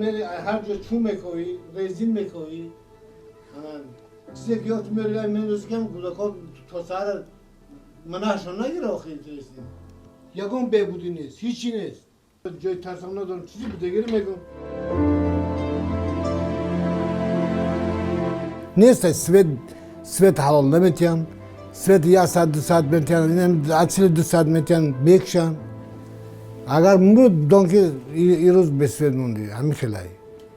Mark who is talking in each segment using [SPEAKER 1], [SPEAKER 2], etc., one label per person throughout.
[SPEAKER 1] Мери ҳар ҷо чӯ мекоӣ, резин мекоӣ, чизе ки ёфт мери, мендози, кам кӯдакҳо то саҳар манаҳшон нагира. Охи, интереси ягон беҳбудӣ нест, ҳичи нест. Ҷои тарсам надорам, чизи будагиро мегӯм. Нест свет, свет ҳалол наметиҳанд. Свет як соат, 2 соат метиҳанд, ацили 2 соат метиҳанд, мекушанд. Агар мурд, дон ки ирӯз бесвет мондӣ, ҳамин хелай.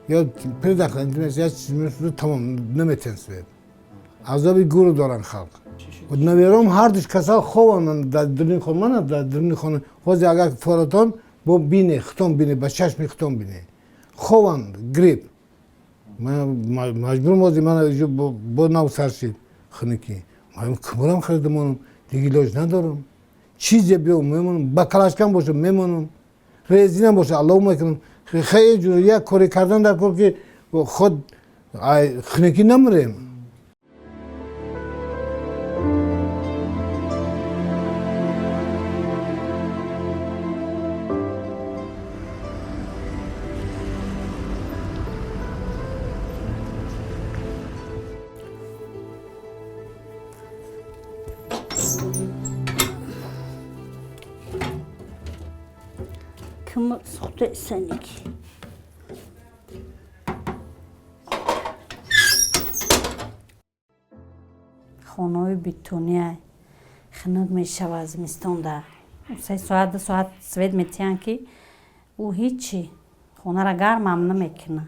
[SPEAKER 1] Ё предохранитель, тамом, наметиҳанд свет. Азоби гуру доранд халқ. Навером ҳардуш касал, хобанд дар дуруни хона, мана дар дуруни хона. Ҳозир агар форатон бо бине, хитон бине, ба чашми хитон бине, хобанд, грипп. Маҷбурм ҳозир мана бо нав сар шид хунукӣ, кумурам харида монам, дига илоҷ надорам. Чизе биё, мемонам, ба калашкам боша, мемонам, резинам боша, алло мекунам. Хеле ҷур як коре кардан дар кор, ки худ хунукӣ намурем.
[SPEAKER 2] Ким сухта саники. Хонаҳои бетония хунук мешавад зимистонда. 3 соат, 2 соат свет метиҳанд, ки ӯ ҳичи хонара гармам намекуна.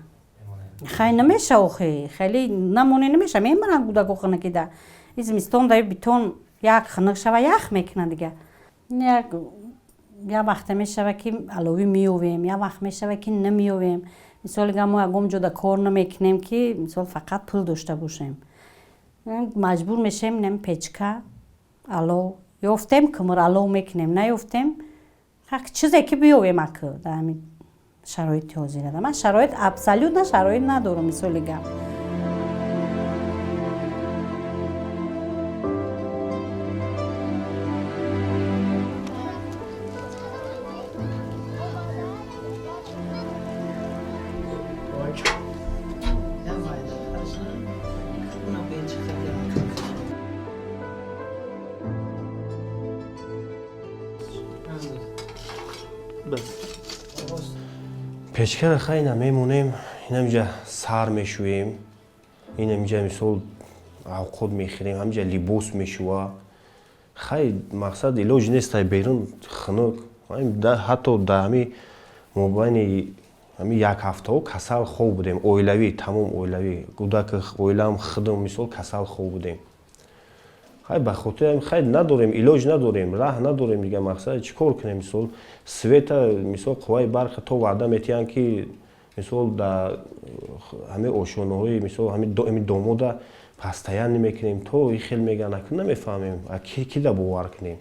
[SPEAKER 2] Хай, намеша охи, хеле намоне намеша, мемиранд кӯдако хунукида. И зимистонда бетон як хунук шава, ях мекуна дига. Як вақте мешава, ки аловӣ меёвем, як вақт мешава, ки намеёвем. Мисол, га мо ягон ҷода кор намекунем, ки мисол фақат пул дошта бошем. Маҷбур мешавем, нем печка, алов ёфтем, кумур алов мекунем, наёфтем, чизе ки биёвем. Аку дар ҳамин шароити ҳозира ман шароит, абсолютно шароит надорам, мисоли гап.
[SPEAKER 3] Печкара хай намемонем, инамҷа сар мешӯем, инамҷа мисол авқот мехӯрем, ҳамҷа либос мешӯва. Хай, мақсад, илоҷ нестай, берун хунук. Ҳатто дар ҳами мобайни ҳами як ҳафтаҳо касал хоб будем, оилавӣ, тамом оилавӣ, кӯдак, оилаам, худам мисол касал хоб будем. Хай, ба хотири хай надорем, илоҷ надорем, раҳ надорем дига. Мақсад, чӣ кор кунем? Мисол, света, мисол, қувваи барқа то ваъда метиҳанд, ки мисол дар ҳамаи ошонаҳои, мисол, ҳами домода постоянно мекунем, то и хел мегӯянд. Акун намефаҳмем, кида бовар кунем.